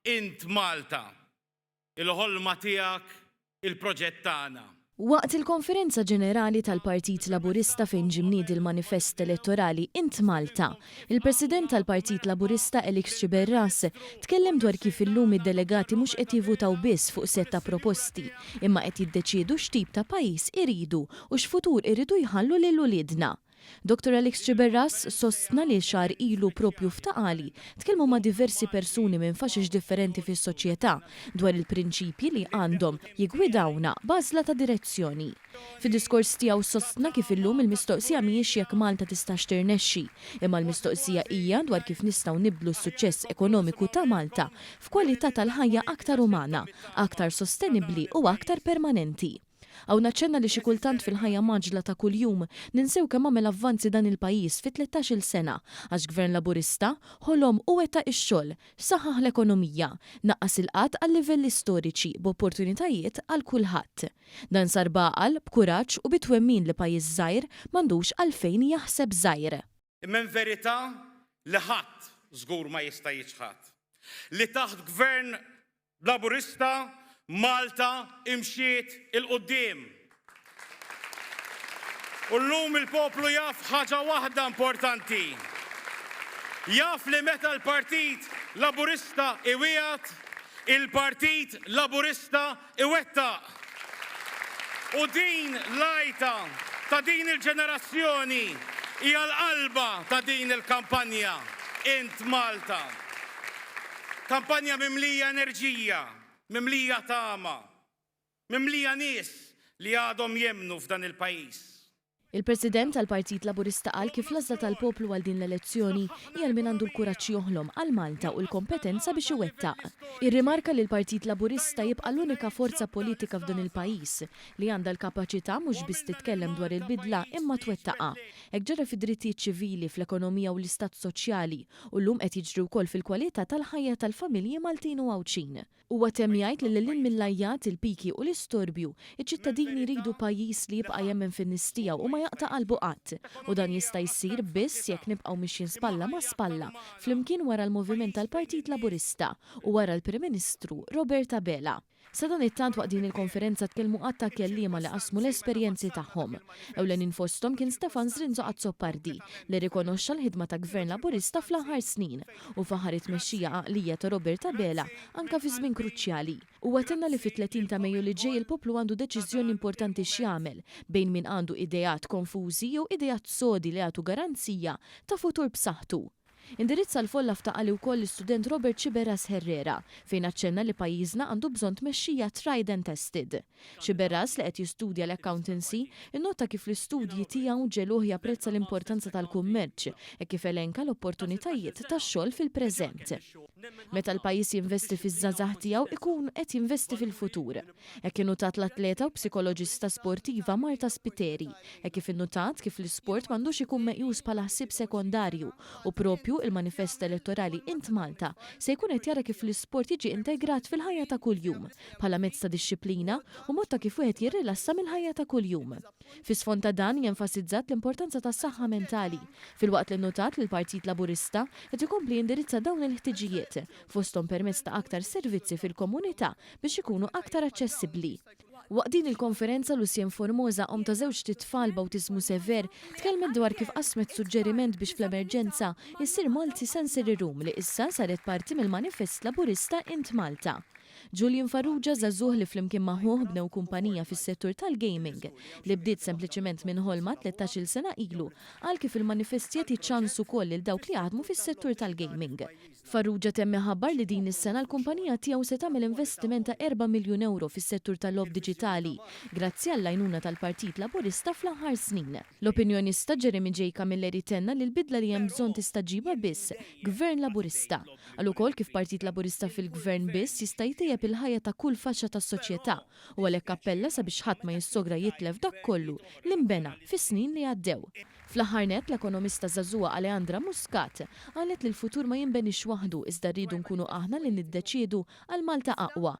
Int Malta. Il-ħolma tiegħek, il-proġett tagħna. Waqt il-Konferenza Ġenerali tal-Partit Laburista fejn ġie mniedi l-manifest elettorali Int Malta, il-President tal-Partit Laburista Alex Sciberras tkellem dwar kif illum id-delegati mhux qed jivvutaw biss fuq sett ta' proposti imma qed jiddeċiedu x'tip ta' pajjiż iridu u x'futur iridu jħallu lil uliedna. Dottor Alex Sciberras sostna li xahar ilu proprju f'Ta' Qali tkellmu ma' diversi persuni minn faxex differenti fis-soċjetà dwar il-prinċipji li għandhom jiggwidawna b'għażla ta' direzzjoni. Fid-diskors tiegħu sostna kif illum il-mistoqsija mhijiex jekk Malta tistax tirnexxi, imma l-mistoqsija hija dwar kif nistgħu nibdlu s-suċċess ekonomiku ta' Malta f'kwalità tal-ħajja aktar umana, aktar sostenibbli u aktar permanenti. Hawn aċċenna li xi kultant fil-ħajja mgħaġġla ta' kuljum ninsew kemm għamel avvanzi dan il-pajjiż fi tlettax-il sena għax Gvern Laburista ħolom u wettaq ix-xogħol, saħħaħ l-ekonomija, naqqas il-qgħad għal livelli storiċi b'opportunitajiet għal kulħadd. Dan sar b'għaqal, b'kuraġġ u bit-twemmin li pajjiż żgħir m'għandux għalfejn jaħseb żgħir. Imma hemm verità li ħadd żgur ma jista' jiċħad, li taħt Gvern Laburista, Malta imxiet 'il quddiem. U llum il-poplu jaf ħaġa waħda importanti. Jaf li meta l-Partit Laburista iwiegħed, il-Partit Laburista iwettaq. U din l-għajta ta' din il-ġenerazzjoni hija l-qalba ta' din il-kampanja, Int Malta. Kampanja mimlija enerġija, mimlija tama, mimlija nies li għadhom jemmnu f'dan il-pajjiż. Il-President tal-Partit Laburista qal kif l-għażla tal-poplu għal din l-elezzjoni hi għal min għandu l-kuraġġ joħlom għal Malta u l-kompetenza biex iwettaq. Irrimarka li l-Partit Laburista jibqa' l-unika forza politika f'dan il-pajjiż li għandha l-kapaċità mhux biss titkellem dwar il-bidla imma twettaqha. Hekk ġara fid-drittijiet ċivili, fl-ekonomija u l-istat soċjali u llum qed jiġri wkoll fil-kwalità tal-ħajja tal-familji Maltin u Għawdxin. Huwa temm jgħid li lil hinn mill-għajjat, il-piki u l-istorbju, iċ-ċittadini jridu pajjiż li jibqa' jemmen fin-nies tiegħu u ma jaqta' qalbu qatt. U dan jista' jsir biss jekk nibqgħu mixjin spalla ma' spalla flimkien wara l-moviment tal-Partit Laburista u wara l-Prim Ministru Robert Abela. Sadanittant waqt din il-konferenza tkellmu għadd ta' kelliema li qasmu l-esperjenzi tagħhom. Ewlenin fosthom kien Stefan Zrinzo Azzopardi li rrikonoxxa l-ħidma ta' Gvern Laburista fl-aħħar snin u faħħar it-tmexxija għaqlija ta' Robert Abela anke fi żmien kruċjali. Huwa tenna li fit-30 ta' Mejju li ġej il-poplu għandu deċiżjoni importanti x'jagħmel bejn min għandu ideat konfużi jew ideat sodi li jagħtu garanzija ta' futur b'saħħtu. Indirizza l-folla f'Ta' Qali wkoll l-istudent Robert Sciberras Herrera fejn aċċenna li pajjiżna għandu bżonn tmexxija tried and tested. Sciberras li qed jistudja l-accountancy innotta kif l-istudji tiegħu ġegħluh japprezza l-importanza tal-kummerċ hekk kif elenka l-opportunitajiet ta' xogħol fil-preżent. Meta l-pajjiż jinvesti fiż-żgħażagħ tiegħu ikun qed jinvesti fil-futur. Hekk innutat l-atleta u psikoloġista sportiva Marta Spiteri, hekk kif innutat kif l-isport m'għandux ikun meqjus bħala ħsieb sekondarju u proprju il-manifest elettorali Int Malta se jkun qed jara kif l-isport jiġi integrat fil-ħajja ta' kuljum bħala mezz ta' dixxiplina u mod ta' kif wieħed jirrilassa mill-ħajja ta' kuljum. Fi sfond ta' dan, hi enfasizzat l-importanza tas-saħħa mentali, filwaqt li nnutat li l-Partit Laburista qed ikompli jindirizza dawn il-ħtiġijiet, fosthom permezz ta' aktar servizzi fil-komunità biex ikunu aktar aċċessibbli. Waqt din il-konferenza, Lucienne Formosa, omm ta' żewġt itfal b'awtiżmu sever, tkellmet dwar kif qasmet suġġeriment biex fl-emerġenza issir multi-sensory room li issa saret parti mill-manifest Laburista Int Malta. Julian Farrugia, żagħżugħ li flimkien ma' ħuh bnew kumpanija fis-settur tal-gaming, li bdiet sempliċiment minn ħolma tlettax-il sena ilu, qal kif il-manifest jagħti ċans ukoll lil dawk li jaħdmu fis-settur tal-gaming. Farrugia temm iħabbar li din is-sena l-kumpanija tiegħu se tagħmel investiment ta' erba' miljun ewro fis-settur tal-logħob diġitali, grazzi għall-għajnuna tal-Partit Laburista fl-aħħar snin. L-opinjonista Jeremy J Camilleri tenna li l-bidla li hemm bżonn tista' ġġibha biss Gvern Laburista. Qal ukoll kif Partit Laburista fil-Gvern biss jista' jtejjeb il-ħajja ta' kull faxxa tas-soċjetà u għalhekk appella sabiex ħadd ma jissogra jitlef dak kollu li nbena fis-snin li għaddew. Fl-aħħar nett, l-ekonomista żagħżugħa Aleandra Muscat qalet li l-futur ma jinbenix waħdu iżda rridu nkunu aħna li niddeċiedu għal Malta aqwa.